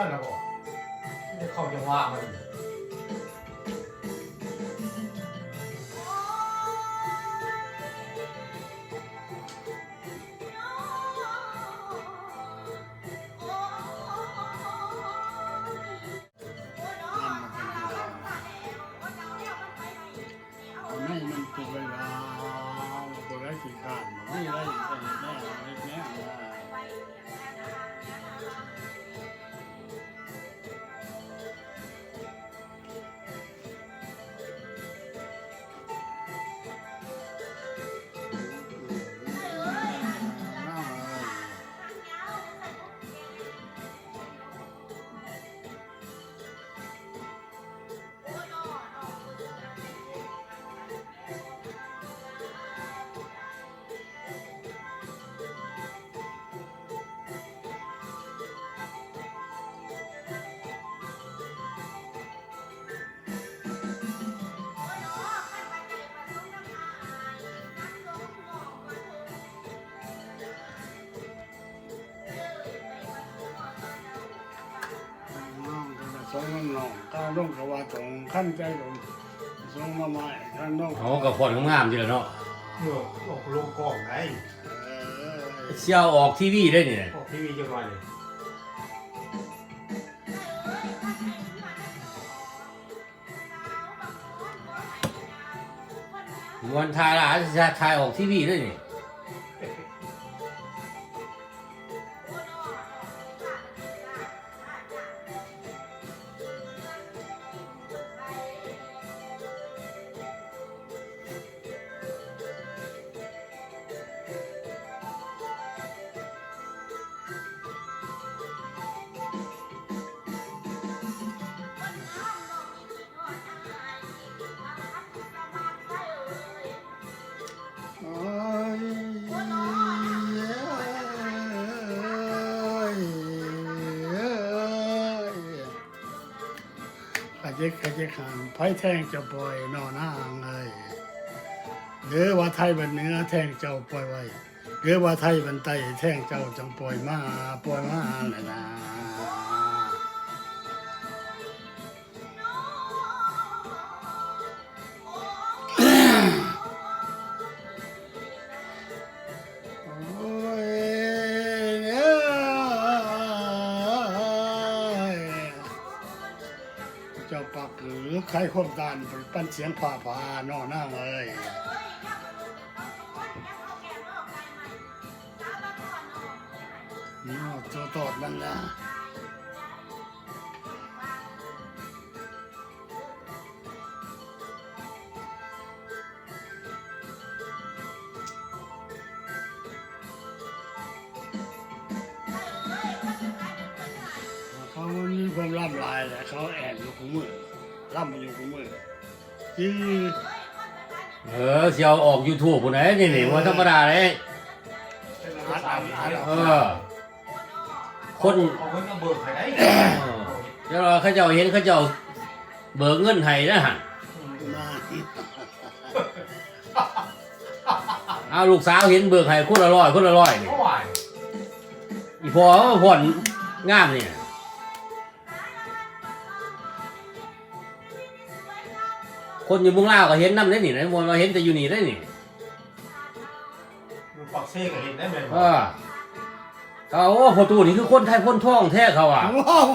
ນັ້ນລະບໍ່ ໄດ້ເຂົ້າຈັງຫວະມັນ. ອັນນີ້ມັນເປັນເວລາ ບໍ່ໄດ້ຂີ້ຄ້ານ ບໍ່ມີໄດ້ເຮັດແນວ ເຮັດແນວ. ນ້ອງກໍວ່າ ສອງນ້ອງ ກາລົງກໍວ່າ ຕ້ອງຂັນໃຈລົງ ສົ່ງມາໃໝ່ ຄັນນ້ອງ ເອົາ ກໍຟ້ອນງາມໆ ນີ້ແຫຼະເນາະ. ເອີ ອອກລົງກ້ອງໄດ໋ ເອີ ຊິເອົາອອກທີວີໄດ໋ນີ້ ອອກທີວີຈັກໜ່ອຍນີ້. ມ່ວນທ່າຫຼາຍ ຊິຖ່າຍອອກທີວີເດ້ນີ້. ໂອ້ຍ ຂະເຈັກ ຂະເຈັກຫັ້ນ ໃຜແທງເຈົ້າປ່ອຍນ້ອນາງເອີຍ? ຫຼືວ່າໄທບ້ານເໜືອແທງເຈົ້າປ່ອຍໄວ້? ຫຼືວ່າໄທບ້ານໃຕ້ແທງເຈົ້າຈັ່ງປ່ອຍມາ ປ່ອຍມາແຫຼະນາ. ໂອ້ຍ ເຈົ້າປາກຄືໄຄຄວາມຕ້ານ ປັນສຽງຟ້າຜ່ານ້ອນາງເອີຍ. ເນາະ ໂຕຕອດມັນລະ. ເຂົາມີຄວາມລຳຫຼາຍແຫຼະ ເຂົາແອບຢູ່ຄູ່ມື້ ລຳຢູ່ຄູ່ມື້. ເອີ ຊິເອົາອອກຢູທູບພຸ້ນໃດ໋ ນີ້ ນີ້ບໍ່ທຳມະດາເດ້. ເອີ ຄົນ ເອົາເງິນມາເບີກໃຫ້ໄດ້. ເອີ ຈັ່ງວ່າເຂົາເຈົ້າເຫັນ ເຂົາເຈົ້າເບີກເງິນໃຫ້ນະຫັ້ນ. ອືມ ເອົາ ລູກສາວເຫັນເບີກໃຫ້ຄົນລະຮ້ອຍ ຄົນລະຮ້ອຍນີ້. ໂອ້ຍ ອີ່ພໍ່ ເອີ ຜ່ອນງາມນີ້. ຄົນຢູ່ເມືອງລາວກໍເຫັນນຳເດ້ນີ້ນະ ບໍ່ແມ່ນວ່າເຫັນແຕ່ຢູ່ນີ້ເດ້ນີ້. ຢູ່ປາກເຊກໍເຫັນໄດ້ແມ່ນບໍ່? ເອີ ເຂົາວ່າ ໂອ້ ພໍ່ຕູ້ນີ້ຄືຄົນໄທໂພນທອງແທ້ ເຂົາວ່າ. ວ້າວ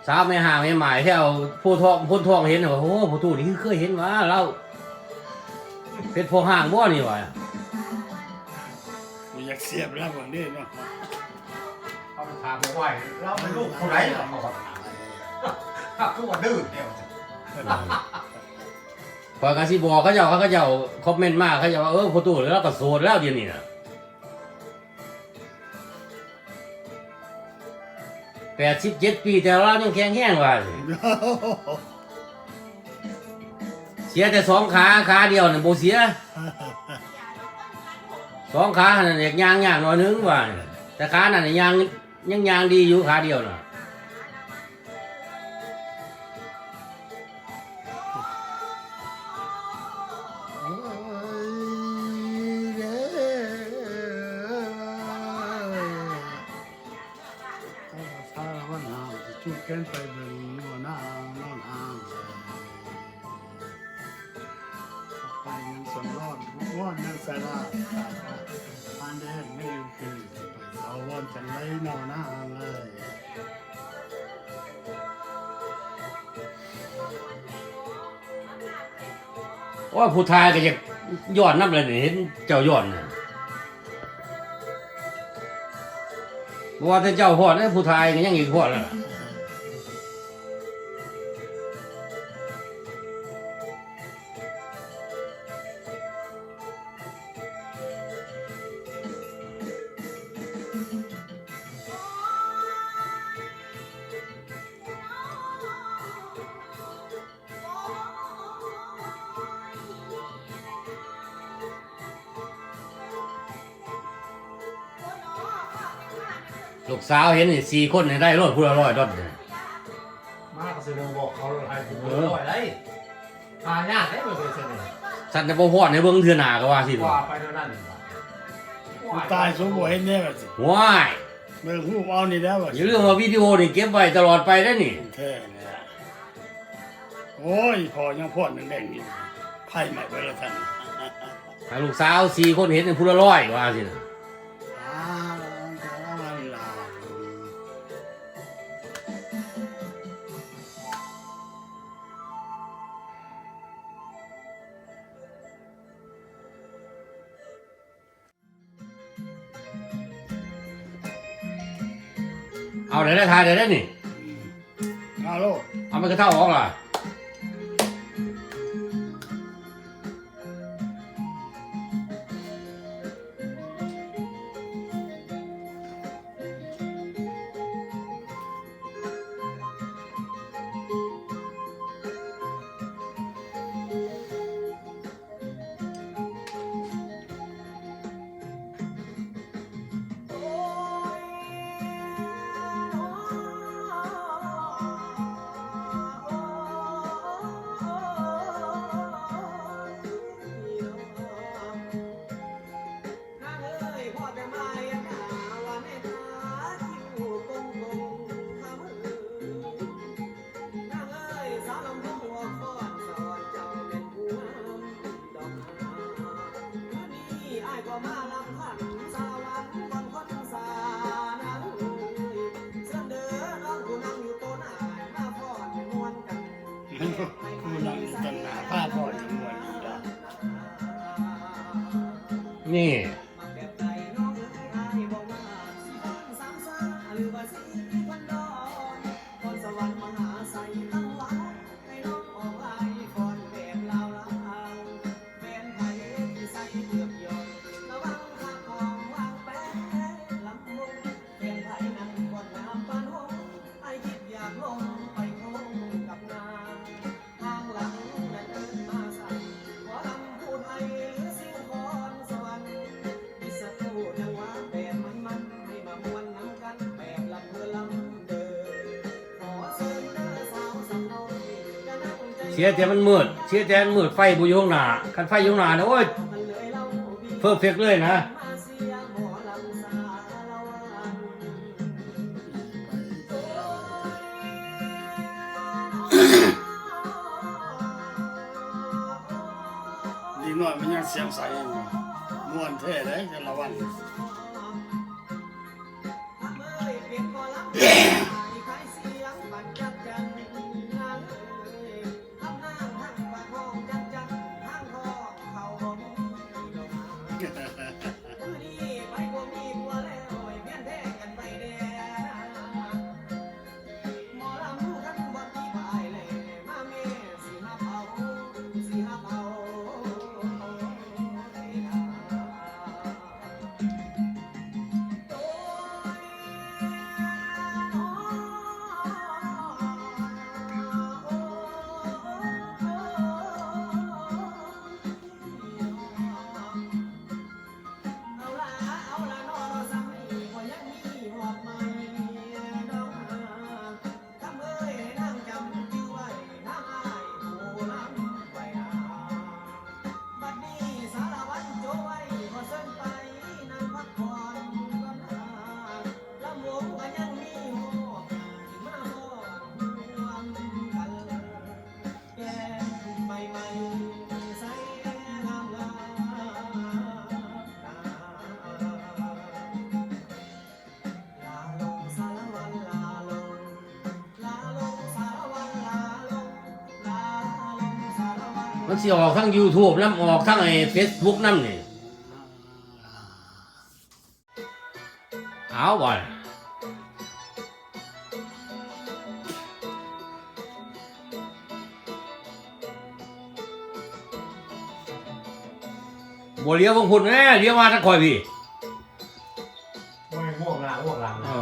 ສາວແມ່ຫ້າງແມ່ໝ້າຍແຖວໂພນທອງ ໂພນທອງເຫັນ ໂອ້ ພໍ່ຕູ້ນີ້ຄືເຄີຍເຫັນຫວາ ລາວເປັນພໍ່ຮ້າງບໍ່ນີ້ຫວາ. ບໍ່ຢາກສຽບລາວເບິ່ງເດ້ເນາະ. ເອົາໄປຖາມບໍ່ໄຫວ ລາວເປັນລູກຜູ້ໃດລະ ເຂົາວ່າ ຄືວ່າດື້ແທ້. ຂ້ອຍກໍຊິບອກເຂົາເຈົ້າ ເຂົາເຈົ້າຄອມເມັນມາ ເຂົາເຈົ້າວ່າ ເອີ ພໍ່ຕູ້ລາວກໍໂສດແລ້ວດຽວນີ້ນະ. ແປດສິບເຈັດປີ ແຕ່ລາວຍັງແຂງແຮງວ່າ. ເສຍແຕ່ສອງຂາ ຂາດຽວນັ້ນບໍ່ເສຍ. ສອງຂາຫັ້ນນະ ຢາກຍ່າງຍາກໜ້ອຍໜຶ່ງວ່າ ແຕ່ຂານັ້ນນະ ຍ່າງ ຍັງຍ່າງດີຢູ່ ຂາດຽວນະ. ສຸດແຂນໄປເບິ່ງ ນ້ອງນາງ ນ້ອງນາງ ໄປເງິນສຳລອນ ຮ້ອນເງິນໃສ່ລາວ ຜ່ານແດນນີ້ຄື ໄປເຊົາວອນຈັ່ງໃດ ນ້ອງນາງເອີຍ. ໂອ້ຍ ຜູ້ຖ່າຍກໍຢາກຍ້ອນນຳແຫຼະນີ້ ເຫັນເຈົ້າຍ້ອນນະ ບໍ່ວ່າແຕ່ເຈົ້າພ້ອມເດ້ ຜູ້ຖ່າຍກໍຍັງອີກພ້ອມແລ້ວລະ. ລູກສາວເຫັນນີ້ ສີ່ຄົນໃຫ້ໄດ້ໂລດ ຜູ້ລະຮ້ອຍດອນ ມາກໍສະເໜີບອກເຂົາໂລດ ໃຫ້ຜູ້ລະຮ້ອຍໄດ້ ຫາຍາກເດ້ ເບິ່ງເບິ່ງຊັ້ນນີ້ ຊັ້ນຈະບໍ່ຟ້ອນໃຫ້ເບິ່ງເທື່ອໜ້າກໍວ່າຊີ້ ວ່າໄປແນວນັ້ນ ຕາຍ ສູບໍ່ເຫັນແນ່ວ່າຊິ ໂອ້ຍ ເບິ່ງຮູບເອົານີ້ແຫຼະວ່າ ຢ່າລືມວ່າວິດີໂອນີ້ເກັບໄວ້ຕະຫຼອດໄປເດ້ນີ້ ແທ້ແຫຼະ. ໂອ້ຍ ພໍ່ຍັງພອນແດງໆຢູ່ ໄຟໄໝ້ເບິດແລ້ວຊັ້ນ ຖ້າລູກສາວສີ່ຄົນເຫັນຜູ້ລະຮ້ອຍວ່າຊີ້ນະ ອ້າວ ແຕ່ລະວັນລາວ. ເອົາໄດ້ ໄດ້ ຖ່າຍໄດ້ ໄດ້ນີ້ ເອົາໂລດ ເອົາໄມ້ກະເທົາອອກລະ. ຜູ້ນັ່ງຢູ່ຕົ້ນໜ້າ ພາພໍ່ຈະມ່ວນດີດອກ ນີ້. ເສຍແຕ່ມັນມືດ ເສຍແຕ່ມັນມືດ ໄຟບໍ່ຢູ່ຂ້າງໜ້າ ຄັນໄຟຢູ່ຂ້າງໜ້ານີ້ ໂອ້ຍ ເພີເຟັກເລີຍນະ. ເດັກນ້ອຍມັນຍັງສຽງໃສ ມ່ວນແທ້ເດ້ແຕ່ລະວັນ. ມັນຊິອອກທັງຢູທູບນຳ ອອກທັງໄອ້ເຟສບຸກນຳນີ້. ເອົາ ບາດ ບໍ່ຫຼຽວເບິ່ງພຸ້ນແມ້ ຫຼຽວມາທາງຂ້ອຍພີ້. ໂອ້ຍ ງວກໜ້າງວກຫຼັງນະ. ເອີ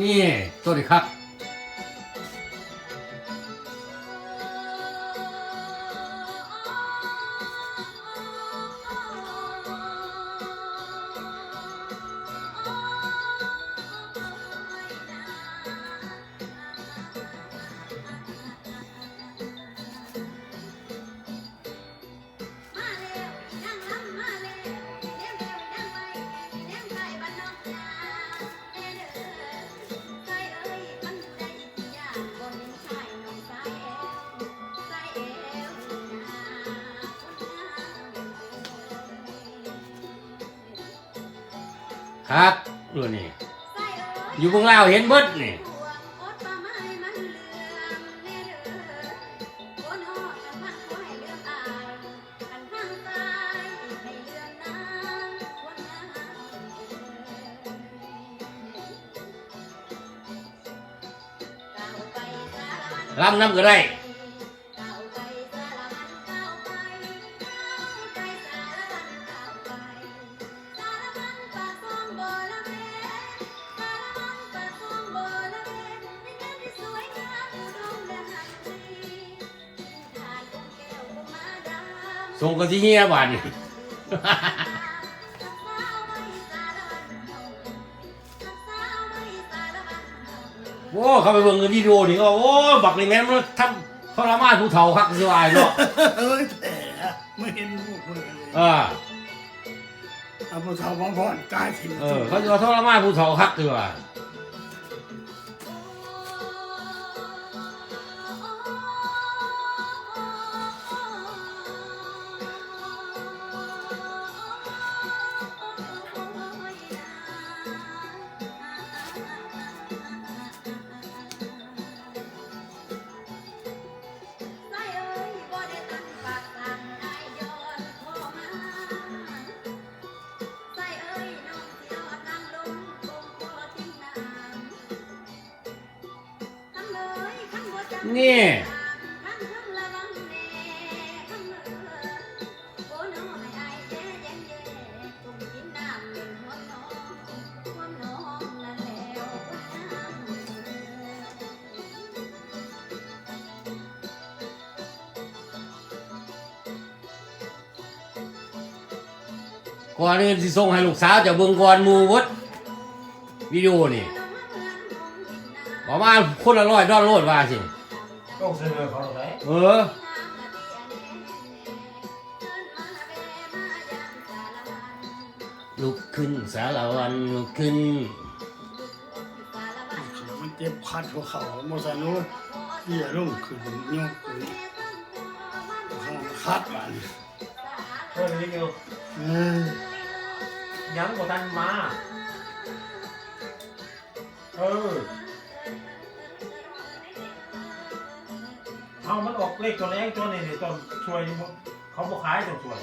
ນີ້ ໂຕນີ້ຄັກ. ຄັກ ເອີ ນີ້ ຢູ່ເມືອງລາວເຫັນເບິດນີ້. ລຳນຳກໍໄດ້. ສົ່ງກໍຊິເຮຍບາດນີ້. ໂອ້ ເຂົ້າໄປເບິ່ງໃນວິດີໂອນີ້ກໍ ໂອ້ ບັກນີ້ແມ່ນມັນທຳທໍລະມານຜູ້ເຖົ້າຄັກຊິວ່າເນາະ. ເອີຍ ແທ້ ມາເຫັນຮູບເພິ່ນເລີຍ. ເອີ ເອົາຜູ້ເຖົ້າມາຟ້ອນຕາຍຖິ້ມ. ເອີ ເຂົາຊິວ່າທໍລະມານຜູ້ເຖົ້າຄັກຊິວ່າ. ນີ້ ກ່ອນອື່ນຊິສົ່ງໃຫ້ລູກສາວເຈົ້າເບິ່ງກ່ອນໝູ່ເບິດ ວິດີໂອນີ້ ປະມານຄົນລະຮ້ອຍດອນໂລດວ່າຊີ້. ຕ້ອງສະເໜີເຂົາໄດ໋. ເອີ. ລຸກຂຶ້ນສາລະວັນ ລຸກຂຶ້ນ. ມັນເຈັບຂັດຫົວເຂົ່າ ບໍ່ຊັ້ນໂອ້ຍ ເອີຍ ລົງຂຶ້ນຍົກຂຶ້ນ ເຂົາຂັດບາດນີ້. ເອີ ຍັງຢູ່ ເອີ ຍັງບໍ່ທັນມາ. ເອີ ເຮົາມັນອອກເລກຕົວແລງຕົວນີ້ ນີ້ຕ້ອງຊ່ວຍຢູ່ ເຂົາບໍ່ຂາຍ ຕ້ອງຊ່ວຍ.